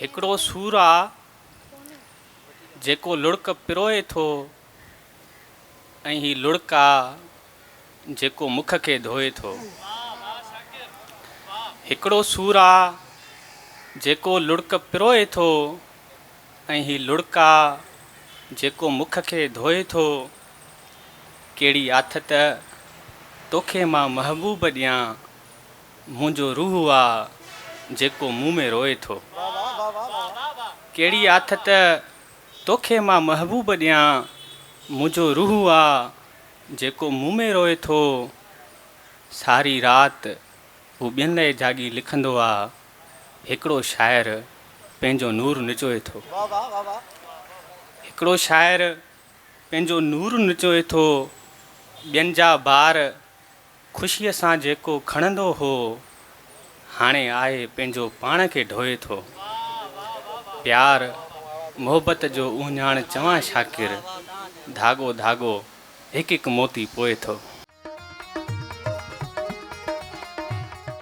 هڪڙو سور آ جيڪو لڙڪ پروئي ٿو ۽ هي لڙڪ آ جيڪو مک کي ڌوئي ٿو. هڪڙو سور آ جيڪو لڙڪ پروئي ٿو ۽ هي لڙڪ آ جيڪو مک کي ڌوئي ٿو. ڪهڙي آٿت توکي مان محبوب ڏيان منهنجو روح آ جيڪو مون ۾ روئي ٿو. ڪهڙي آٿت توکي مان محبوب ڏيان منهنجو روح آ جيڪو مون ۾ روئي ٿو. ساري رات هو ٻين لئه جاڳي لکندو آ. هڪڙو شاعر پنهنجو نور نچوئي ٿو. هڪڙو شاعر پنهنجو نور نچوئي ٿو. ٻين جا بار خوشيء سان جيڪو کڻندو هو، هاڻي آهي پنهنجو پاڻ کي ڍوئي ٿو. پيار، محبت جو اهڃاڻ چوان شاڪر، ڌاڳو ڌاڳو هڪ هڪ موتي پوئي ٿو.